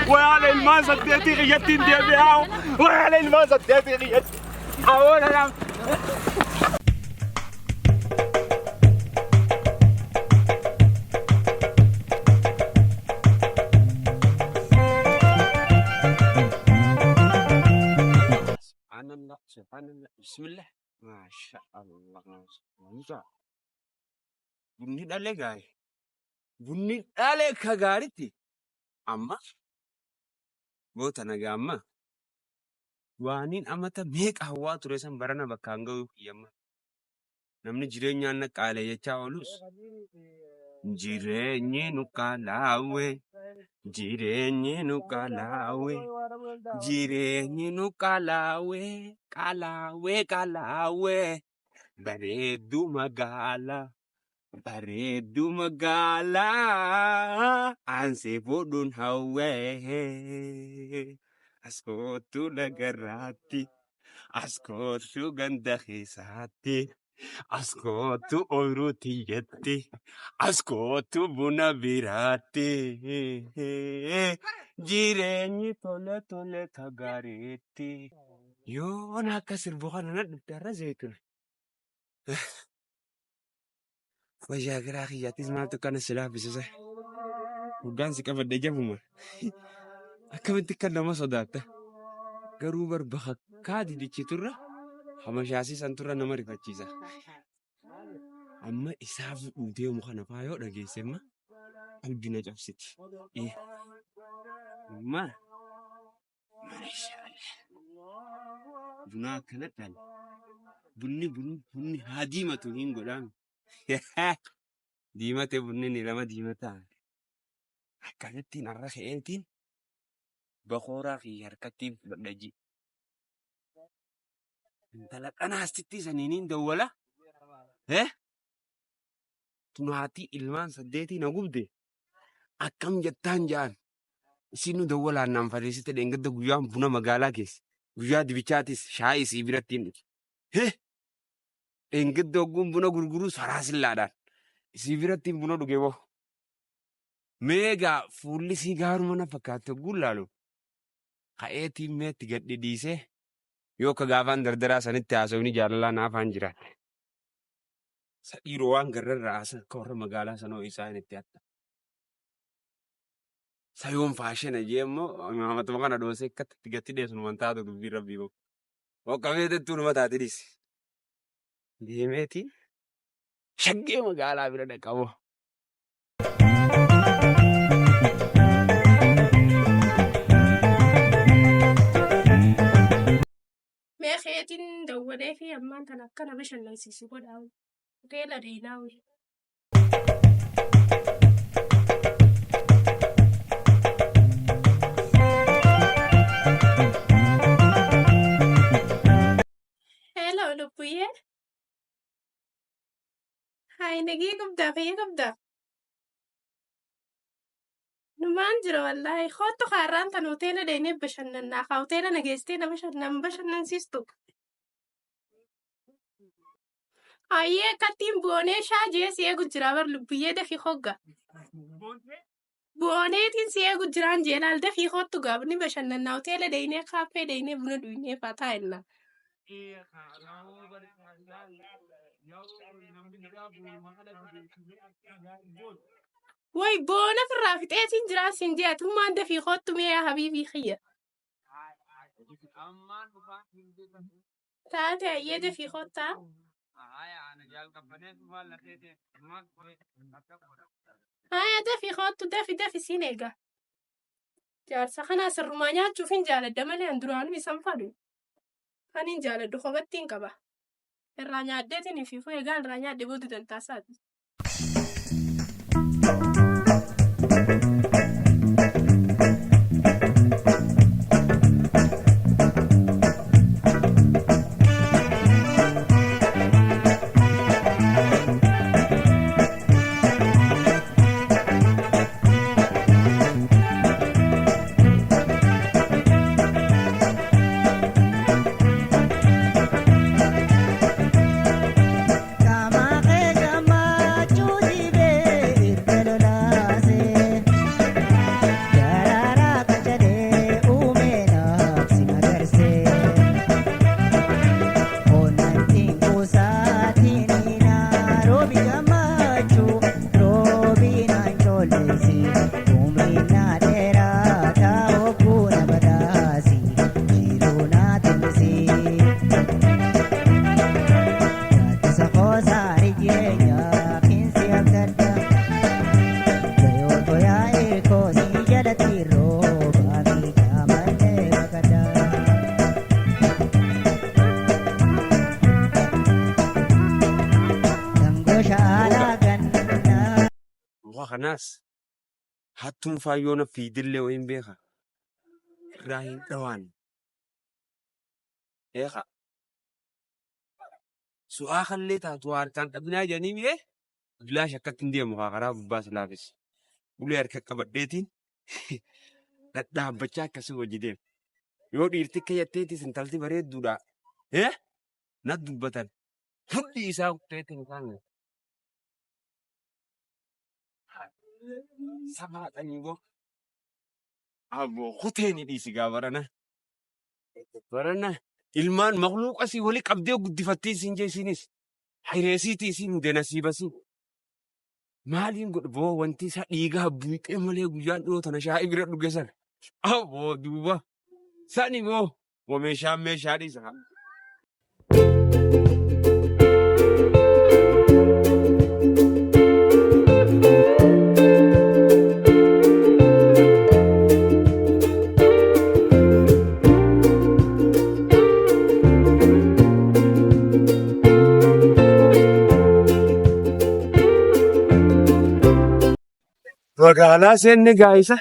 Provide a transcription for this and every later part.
Wayaala ilmaan saddeetii kiyyattiin deebi'aa. Wayaala ilmaan saddeetii kiyyatti. Awoona nam. Subhanallah, subhanallah, bismillah. Masha Allah, masha Bunni dhalee gaarii. Bunni dhalee ka gaaritti. Amma goota nagaa amma waaniin amata meeqa hawwaa ture san barana bakkaan ga'uu kiyyamma. Namni jireenyaan na qaale jechaa oolus jireenyi nu qaalaawe jireenyi nu qaalaawe jireenyi nu qaalaawe qaalaawe qaalaawe bareedduu magaalaa bareedduu magaalaa aansee fuudhuun hawwee as kootu lagarraatti as kootu ganda keessaatti as kootu ooyiruu tiyyatti as kootu buna biraatti jireenyi tole tole ka gaariitti yoona akka sirbu kana na dhufte har'a zayituna. Wayyaa garaa kiyyaattis maaltu akkana si laaffisisa? Hoggaan si qabadhe jabuma. Akkamitti akka nama sodaatta? Garuu bar bakakkaa didichiturra hamashaasii santurra nama rifachiisa. Amma isaa fuudhuu deemu kana faa yoo dhageesse amma qalbii na cabsiti. Amma Maashaallah. Bunaa akkana dhala. Bunni bunni bunni haa diimatu hin godhaan. Diimate bunni ni lama diimataa. Akkanattiin har'a ka'eetiin bakooraa kiyya harkattiin fudhadha ji. Intala qanaastittii saniiniin dawwala. Eh? Tun haatii ilmaan saddeetii na gubde. Akkam jettaan ja'an. Isiinuu dawwalaan naan fariisite dheengadda guyyaan buna magaalaa keessa. Guyyaa dibichaatis shaayii isii biratti hin dhufe. Hee! Dheengadda hogguun buna gurguruu saraa sillaadhaan. Isii biratti buna dhuge boo. Meegaa fuulli isii gaaruma na fakkaatti hogguun laalu. Ka'eetiin meetti gad dhidhiisee yoo akka gaafaan dardaraa sanitti haasawni jaalalaa naafaan jiraadhe. Sa dhiiroo waan garrarraa haasan akka warra magaalaa sanoo isaan itti hatta. Sayoon faashina jee immoo imaamatuma kana dhoosee akkatti itti gatti dheessu numan taatu dubbiin rabbii boo. Hoqqamee tettuu numa taate dhiisi. Deemeeti shaggee magaalaa bira dhaqaboo. Mee keetiin dawwalee fi ammaan tan akkana bashannansiisu godhaa. Hoteela deenaa. Hello lubbuyyee. Hayi nagee qabdaa fayya qabdaa. Numaan jira wallaahi kottu kaarraan tan hoteela deemnee bashannannaa kaa hoteela na geessitee na bashannan bashannansiistu. Ayyee akkattiin boonee shaa jee si eegu jira bar lubbuyyee dafii hogga. Booneetiin si eegu jiraan jee laal dafii kottu gaaf ni bashannannaa hoteela deeynee kaaffee deeynee buna dhuynee fataa jenna. Way boona firraa fixeetiin jiraan siin jee atummaan dafii kottu mee yaa habiibii kiyya. Taate ayyee dafii kottaa. Haya dafii kottu dafi dafi siin eega. Jaarsa kanaa sirrumaa nyaachuuf hin jaaladha malee an duraanuu isan fadhu. Kan hin jaaladhu kophattiin qaba. Irraa nyaadheetiin fi egaa irraa nyaadhe booda dantaasaati. deemsi. Umriin naa dheerataa hogguu na badhaasi jiruu naa timmisi. Gaaddisa koosaarii jireenyaa kinsi abdadda. Gayootoo yaa'ee koosii jalatti rooba miidhaa malee baqadha. Dangoo shaalaa gannaa. Muka kanaas hattuun faayyoona fiidillee wayiin beeka. Irraa hin dhawaan. Eeka. Su'aa kallee taatu harkaan dhabinaa jedhanii mi'ee bilaash akkatti hin deemu kaa karaa gubbaa silaafis. Ulee harka qabadheetiin dhadhaabbachaa akkasii hojii deema. Yoo dhiirti akka jetteetis intalti bareedduudha. Eh? Na dubbatan. Hudhii isaa kutteetiin isaan safaadhanii boo. Aboo kutee ni dhiisi gaa barana. Barana ilmaan makluuqa sii wali qabdee guddifattee siin jee isiinis. Hireesiitii isiin hude nasiibasii. Maaliin godhu boo wanti isaa dhiigaa buuqee malee guyyaan dhiyoo tana shaayii bira dhuge sana. Aboo duuba sani boo boo meeshaan meeshaa dhiisa. Magaalaa seenne gaayisa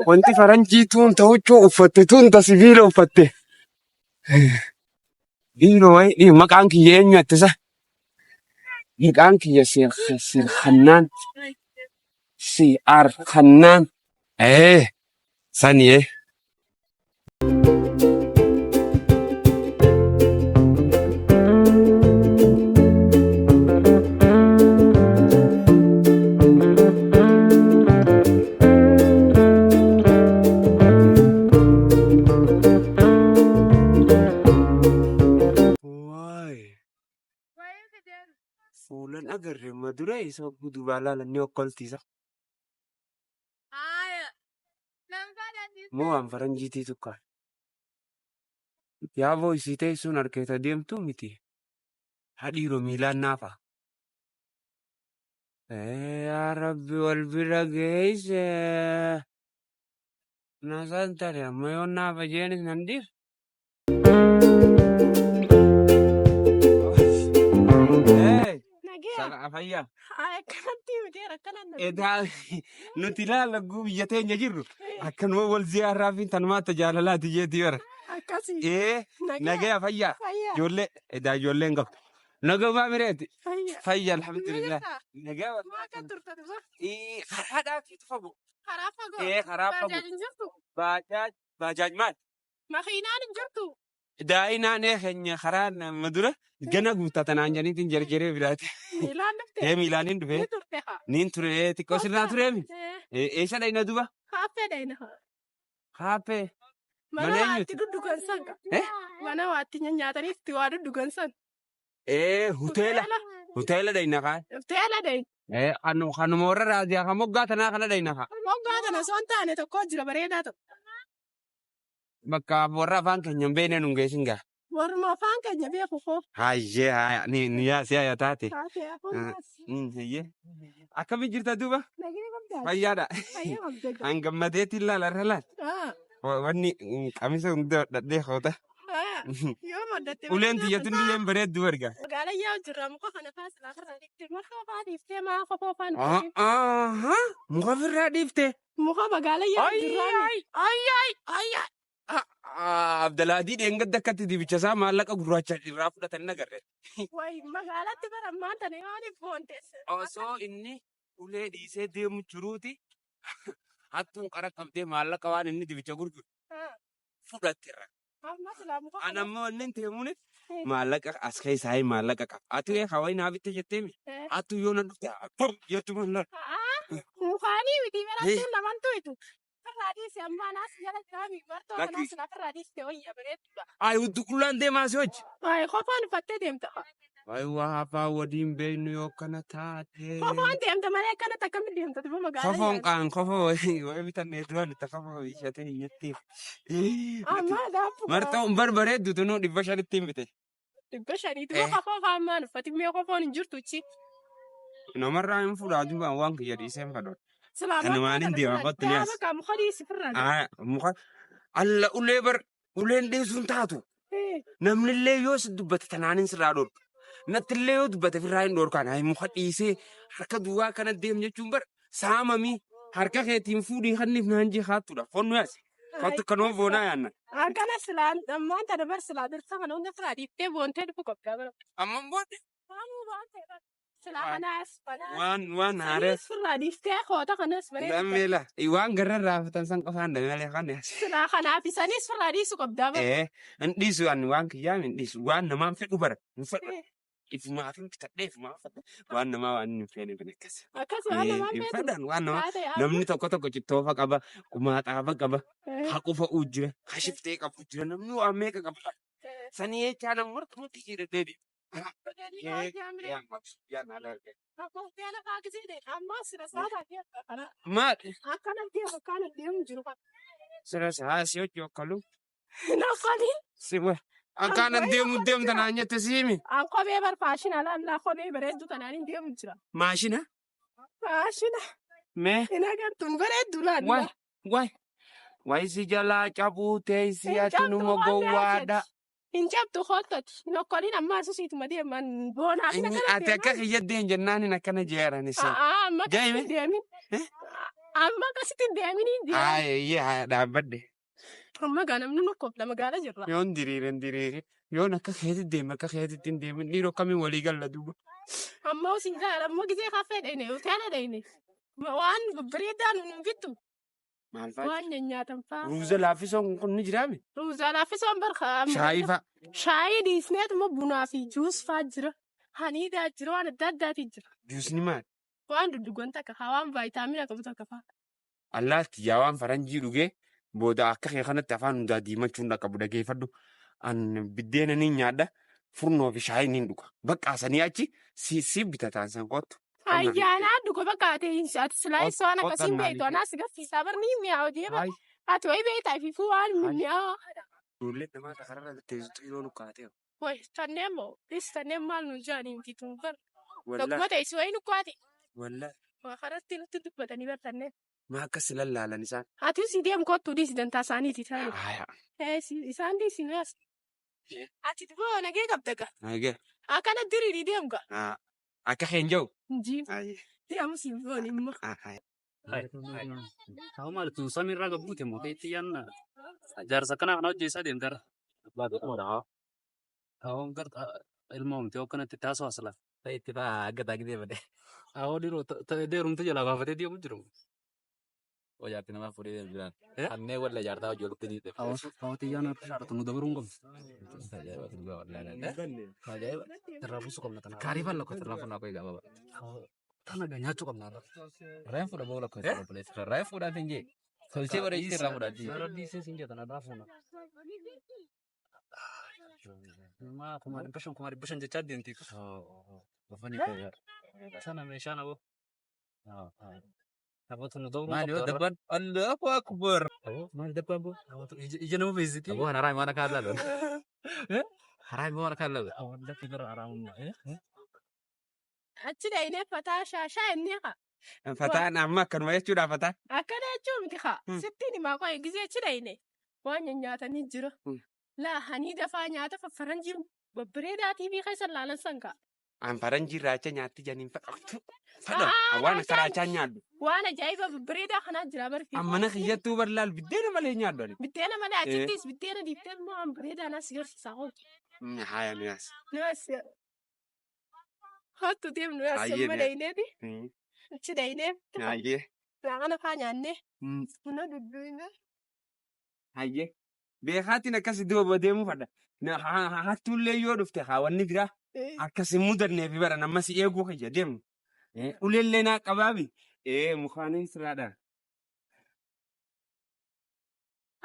wanti faranjii tuun ta huccuu uffatte tuun ta sibiila uffatte. Dhiiroo wayi maqaan kiyya eenyu attisa? Maqaan kiyya Sirhannaan. Sirhannaan. Ee sani ee. Waay. Fuulan agarre madura isa gudubaa laalan ni okkoltiisa. Moo waan faranjiitii tukkaan. Yaaboo isii teessuun harkeeta deemtuu miti. Hadhiiroo miilaan naafa. Yaa Rabbi wal bira geesse. Na san tare amma yoon naafa jeenis nan dhiif. Hey, Nagaya. sana fayyaa. Haa akkanatti miti akkanatti natti. Edaa nuti ilaala guu biyya teenya jirru akkanuma wal ziyaarraa fi tanumaatti jaalalaati jeetii bara. Akkasii. Ee Nagaya. nagaya fayyaa. Fayyaa. Ijoollee edaa ijoollee hin qabdu. Nagamaa mireeti. Fayyaa. Fayya alhamdulillah. Nagaya. Nagaa Maa akka turte tufa? Ee karaadhaa fi fagoo. Karaa fagoo. Ee karaa fagoo. Baajaaj hin jirtu. Baajaaj baajaaj maal? Makiinaan hin jirtu. Daa'inaan ee keenya karaa nama dura gana guuttaa tanaan janiitiin jarjaree biraati. Miilaan dhufte. Ee miilaaniin dhufee. Ni turte haa. Niin ture xiqqoo sirraa tureemi. Ee, Eessa dhayna duba? Kaaffee dhayna haa. Kaaffee. Mana Mana waa eenyuti? itti duddugan san. Eh? Mana waa itti nyaatanii itti waa duddugan san. Ee hoteela. Hoteela dhayna kaa. Hoteela dhayna. Ee kanuma warra raadiyaa kan moggaa tanaa kana dhayna kaa. Moggaa kana osoo hin taane tokko jira bareedaa tokko. Bakka warra afaan keenya hin beekne nun geessin gaa. Warruma afaan keenya beeku koo. Hayyee haya ni ni yaa si haya taate. Taatee afaan baas. Hayyee. Akkami jirta duuba? Nagee qabdaa. Fayyaadha. Fayyaa qabda. An gammadeetiin laala irra laal. Ah, Wanni qamisa hunda hodhadhee koota. ah. Yoo maddatte Uleen tiyyatun illee bareeddu erga. Magaalaa yaa jirra muka kana faas lafarraa dhiifte muka faa dhiiftee maa kopoo faan Aha muka ofirraa dhiifte. muka magaalaa yaa jirra. Ay ay ay ay ay. Abdalaadii dheengadda akkatti dibicha isaa maallaqa gurraacha irraa fudhatan nagarre. Wayi magaalatti bara ammaan tana maaliif boonteesse? Osoo inni ulee dhiisee deemu jiruuti hattuun qara qabdee maallaqa waan inni dibicha gurguru fudhatte irra. Amma silaa muka An kana. ammoo inni teemuunif maallaqa as keessaa maallaqa qaba. Ati ee hawaayi naa bitte jettee mi? Atu yoo na dhufte pom jettu man laal. Mukaanii miti barattuun lamantu itu. Ofirraa dhiisi amma anaas jala jiraami. Martoo Lakki. kanaas ofirraa dhiiste wayya bareedduudha. Ay hudduu qullaan deemaa si hojii. Ay kofoon uffattee deemta. Ay waa afaan wadiin beeknu yoo kana taate. Kofoon deemta malee akkanatti akkamitti deemta duba magaalaa Kofoon yaala. qaan kofoo wayii bitannee duraan itti kofoo ishatee hin jetteef. Amma daafuu Marxoon barbareeddu tunuu 500tti hin bite. 500 duba kofoo faammaan uffati mee kofoon hin jirtu chi. Namarraa hin fuudhaa duuba waan kiyya dhiisee hin fadhu. Silaa Kan martoo waan hin kana deema silaa kottu ni as. dhaaba qaama hodhii sifirraa. Ah, muka alla ulee bar uleen dhiisuun taatu. Namnillee yoo si dubbate tanaanin sirraa dhorka. Nattillee yoo dubbate firraa hin dhorkaan. Ay muka dhiisee harka duwwaa kana deem jechuun bar saamamii harka keetiin fuudhii kanniif naan jee haattuudha. Fonnu yaasi. Kottu kanuma boonaa yaanna. Akkana silaa ammaan tana bar silaa dursa kana hunda silaa dhiiftee boontee dhufu qabdaa bara. Amman booda Waanuma waan ta'e bara. Silaa kanaas kanaas. waan haaree. Saniis firraa dhiiftee koota kanas bareedu. Lammeela waan garra raafatan san qofaan malee kan yaasi. Silaa kanaaf isanis firraa dhiisu qabdaa bara. Hin dhiisu ani waan kiyyaa hin dhiisu waan namaan fedhu bara hin fedhu. Ifumaaf hin bitadhee ifumaaf fedha waan namaa waan hin feene bin akkas. Akkas waan namaan Hin feetu. fedhan waan namaa Taate namni tokko tokko cittoofa qaba qumaaxaafa qaba haqufa jira hashiftee qabu jira namni waan meeqa qaba. Sanii jechaa nama martumatti jira deebi. Maal Akkana deemu akkana deemu jiru. sira saasi hojii okkalu Naffali. si wa akkaan deemu deemta naan jette siimi. An kophee bar faashina laallaa kophee bareedduu tanaan hin deemu jira. Maashina Faashina mee hin agartuun bareedduu laallaa. waay waay waay si jalaa cabuu teessi Hin ati cabdu numa waan gowwaadha. Hin cabdu koottati. Nokkoliin ammaa asusiituma deeman boonaa fi Inni akkana ati akka deeman. kiyyadde hin jennaan hin akkana jeerani si. A'aa amma akkasitti Jaime? hin deemin. Amma akkasitti hin deemin hin deemin. Ayi dhaabbadhe. Amma gaa namni nokkoofla magaala jirra. Yoon diriire hin diriire. Yoon akka keetti deeme akka keetitti hin deemin dhiiroo akkamiin walii galla duuba. Amma osin gaara amma gisee kaffee dhayne hoteela dhayne. Waan babbareedaa nu hin bittu. Maal fa'a? Waan nyaatan fa'a. Ruuza laaffisoon kun ni jiraame? Ruuzaa laaffisoon barka. Shaayii fa'a. Shaayii dhiisneetuma bunaa fi juus fa'aa jira. Haniidaa jira waan adda addaati jira. Juusni maali? Waan duddugoon takka fa'aa waan vaayitaamina qabu takka fa'aa. Allaatti yaa waan faranjii dhugee booda akka kee kanatti afaan hundaa diimachuun dhaqqabu dhageeffadhu. An biddeena ni nyaadha. Furnoo fi shaayii ni dhuga. Bakka sanii achi si bitataan san kottu. Ayyaanaa dhuga bakka ati ati silaayis waan akkasiin Qotannaa beektu anaas garsiisaa barni mi'aawa deema. Hayi. Ati wayi beektaa fi waan Hayi. mi'aawa. Ijoolleen namaa kararra teessoo yeroo nukkaatee. Wayi tanneen moo is tanneen maal nu jaaniin tituun bar. Wallaahi. Tokkuma ta'e si wayi nukkaate. Wallaahi. Waa karatti nutti dubbatanii bar tanneen. Maa akkas lallaalan isaan. Ati si deemu kottu dhiisi dantaa isaaniiti isaani. Haaya. Isaan dhiisi nu as. Ati duboo nagee qabda gaa. Nagee. Akkana diriirii deemu gaa. Akka keen jiru. Injiin deemu si boon immoo. Ta'u maali tun samiirraa gabbuute moo keetti yaanna jaarsa kana kana hojjeessaa deemtara. Ta'uun garta ilma oomte akkanatti taasoo asla. Itti faa akka taakitee bade. Awoo dhiiroo deerumte jalaa baafatee deemu jiru. Jaartii namaa fuudhee deemu jiraan. Eh? Annee walla jaartaa hojii walitti ni dhufe. Awoo xiyyaan akka shaaratu nu dabaruun qabdu. Ajaa'iba dhugaa wallaahi. Ajaa'iba. Irraa buusuu qabna tana. Kaarii faa lakkoofsa irraa fuudhaa koo gabaaba. Tana gaa nyaachuu qabna irra. Reen fuudha boo lakkoofsa obboleessa. Reen fuudhaan hin jee. Tolchee bareechitee irraa fuudhaan jee. Irra dhiisee siin jee tana irraa fuuna. Maa 500,000 500,000 jechaa deemti. Uffanni koo Sana meeshaan aboo. Aboo nu dabaruun Maali yoo qabdu irra. dabbaan Allahu Akbar. Maali dabbaan boo? Aboo ija nama beeksiti. Aboo haraa himaa kan laalu. Haraa himaa kan laalu. Awwa lafti gara haraamummaa. Achi dhaynee fataa shaashaa inni haa. Fataan amma akkanuma jechuudha fataan. Akkana jechuun miti haa. Sittiin himaa qo'e gisee achi dhayne waan nyaatanii jira. Laa hanii dafaa nyaata faffaranjii babbareedaa TV keessa laalan san kaa. An faranjii raacha nyaatti janiin fadhatu. Fadha. Waan akka raachaa nyaadhu. Waan ajaa'iba babbareedaa kanaa jira barfi. Amma na kiyyattuu barlaal biddeena malee nyaadhu ani. Biddeena malee achittis biddeena diiftee immoo waan bareedaa nas garsiisaa ooltu. Haaya nu yaas. Nuas hattu deemnu nuas Hayyee amma ni- dhayneeti achi dhaynee Hayyee. laaqana faa nyaannee buna dudduine. Hayyee. Beekaatiin akkas iddoo deemuu fadha. Hattuullee yoo dhufte haawwanni biraa akkas hin mudanneef bara nama si eeguu kiyya deemu. Uleellee naa qabaabi. Mukaaniin siraadha.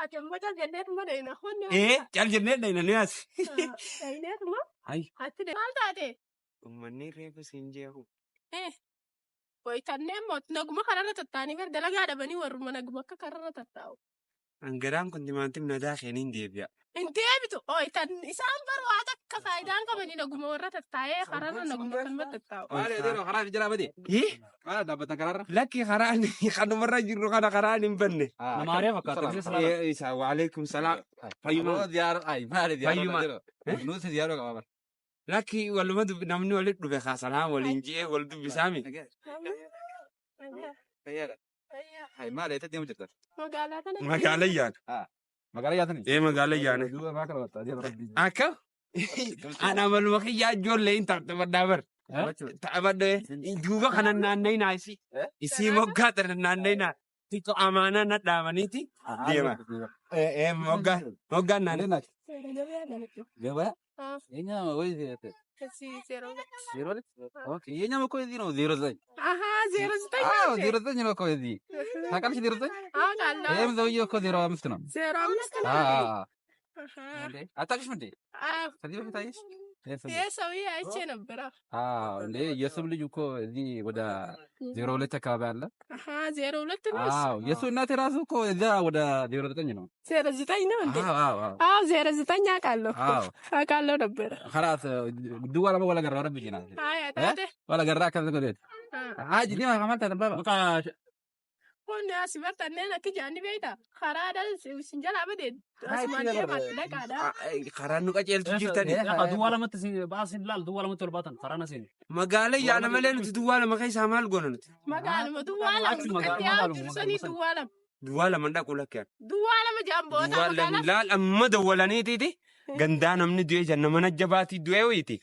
Ati ammoo cal jenneetuma dheeyna. Wanni Ee cal jennee dhayna ni as. Dhayneetuma. Ay. Ati maal taate? Uummanni reefu siin jeeku. Wayitannee immoo naguma kararra tattaanii bar dalagaa dhabanii warruma naguma akka kararra tattaa'u. Angaraan kun timaatim nadaa keeniin deebi'a. Hin deebitu. Wayitan isaan bar waa takka faayidaan qabanii naguma warra tattaa'ee kararra naguma kanuma tattaa'u. Maali adeero karaa fi jalaa bade. Ih Maal dhaabbatan karaarra? lakki karaan kanumarra jirru kana karaan hin banne. Nama haaraa fakkaata. Gisee salaam. Ee isa waalaikum salaam. Fayyuma. Ziyaara ay maali ziyaara Fayyuma. adeero. Nuti ziyaara qaba bar. Lakki waluma namni walitti dhufe kaa salaam waliin ji'ee wal dubbisaami. Fayyaadha. Ay maali eessa deemu jirtan? Magaalaa kana. Magaalaa yaana. Magaalaa yaatanii? Ee magaalaa yaana. Duuba maa kana batta adeero rabbi. Akka ana amaluma kiyyaa ijoollee hin taphadhaa bar. Taphadhee duuba kana naanna'inaa isii. Isii moggaa tana naanna'inaa. Xiqqoo amaanaa na dhaabaniiti deema. Ee moggaa moggaa naanna'inaa. Seera gabayaa dalagu. Gabaa? Ah. የኛ ወይ ዜሮ ዜሮ ሁለት okay የኛም እኮ እዚህ ነው ዜሮ ዘጠኝ አሀ ዜሮ ዘጠኝ አዎ ዜሮ ዘጠኝ ነው እኮ እዚህ ታውቃለሽ ዜሮ ዘጠኝ አውቃለሁ። ይሄም ሰውዬ እኮ ዜሮ አምስት ነው ዜሮ አምስት ነው። አዎ አሀ። እንዴ አታውቅሽም እንዴ አዎ ከዚህ በፊት አየሽ ይሄ ሰውዬ ይሄ ሰውዬ አይቼ ነበር። አዎ አዎ እንዴ የእሱም ልጅ እኮ እዚህ ወደ ዜሮ ሁለት አካባቢ አለ አሀ ዜሮ ሁለት ነው እሱ። አዎ የእሱ እናቴ ራሱ እኮ እዛ ወደ ዜሮ ዘጠኝ ነው ዜሮ ዘጠኝ ነው እንዴ? አዎ አዎ አዎ አዎ ዜሮ ዘጠኝ አውቃለሁ እኮ አዎ አውቃለሁ ነበረ። خلاص ድዋ ለማ ወላ ገራ ረብ ይችላል አይ አታደ ወላ ገራ ከዘ አጅ ዲማ ከማልታ ነበር በቃ Kun asi bartanneen akka ijaanni beektaa karaadhaan isin jalaa badee asumaan deemaa dhaqaadha. Karaan nu qajeelchu jirtani. Duwwaa lamatti isin baasin laal duwwaa lamatti ol baatan karaan asiin. Magaalaa yaana malee nuti duwwaa lama keessaa maal goona nuti? Magaaluma duwwaa lama Achuma dukkatti magaaluma yaa jiru sanii duwwaa lama. Duwwaa lama dhaqu lakkee. Duwwaa lama jaamboota Duwwaa lama magaalaa. laal amma dawwalaniitiiti gandaa namni du'ee janna mana jabaatii du'ee wayiiti.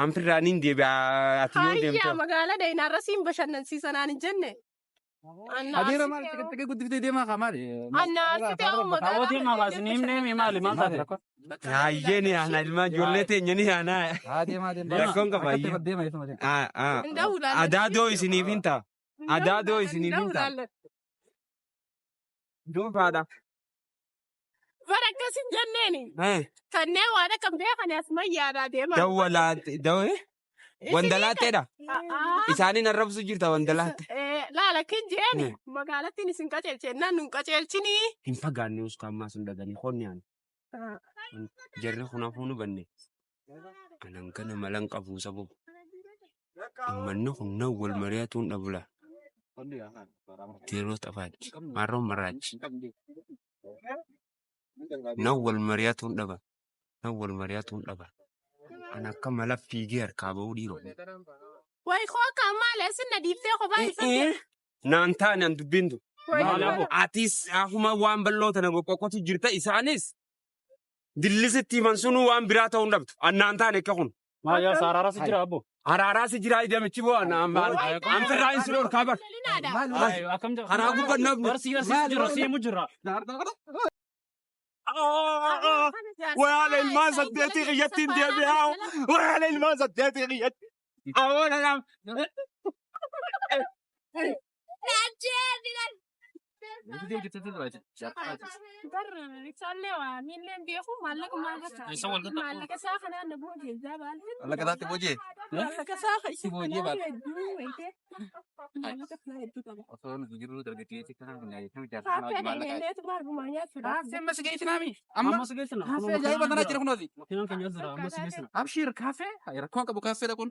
Anfirraaniin deebi'a ati yoo Hayyaa deemte. magaalaa dayinaarra siin bashannansiisanaan hin jenne. Adeera maal xixiqqee guddiftee deemaa kaa maali? Taabootiin maal isin himnee maali maal taate? Hayyee ni yaana ilmaan ijoollee teenya ni yaana. Haa deemaa deemaa. Rakkoon qaba hayyee. Deema deema deema. Adaadoo isiniif hin ta'a. Adaadoo isiniif hin ta'a. Dhuunfaadha. Bara akkas hin jenneeni. Kanneen waan akkam beekan as mayyaadhaa deemaa. Dawwalaate dawwee wandalaatteedha. Isaaniin arrabsu jirta wandalaatte. Laala kin jeeni magaalattiin isin qajeelchennaan nun qajeelchinii. Hin fagaanne uskaa ammaa sun dhaganii qonni ani. Jarri kunaafuu nu banne. Anan kana malan qabu sababu. Uummanni kun nan wal mari'atuun dhabula. Yeroo taphaatti marroo marraachi. Nan wal mari'atuun dhaba. Nan wal mari'atuun dhaba. An akka mala fiigee harkaa ba'uu dhiiroo. Wayi koo akka maal isin na dhiiftee kophaa isa. Naan taane an dubbiin tu. Atis akkuma waan bal'oo tana qoqqotu jirta isaanis dillisitti himan sunuu waan biraa ta'uu hin dhabdu. Annaan taane akka kun. Maal yaa saaraara si jira abbo. Araaraa si jira idamichi boo annaan baala. Anfirraa hin sun ol kaabar. Akkam jira? Karaa gubbaan nabnu. Barsi barsi jira siimu jira. Walaala ilmaan saddeetii qiyyatti hin deebi'aa. Walaala ilmaan saddeetii qiyyatti. Awoon anaaf. Isaallee waa miilleen beeku maallaqa maallaqa isaa kanaan na boojee baal. Maallaqa isaatti boojee? Maallaqa isaa Si boojee baal. Maallaqa isaa hedduu qaba. Osoo nuti jirru dargaggeessi kana Kaaffee dhaqnee maal nyaachuudha. Amma si geessinaami. Amma si geessina. Kaaffee ajaa'iba kanaa jira kunuuti. Makiinaan keenya as jira amma si geessina. Abshir kaaffee rakkoon qabu kaaffeedha kun.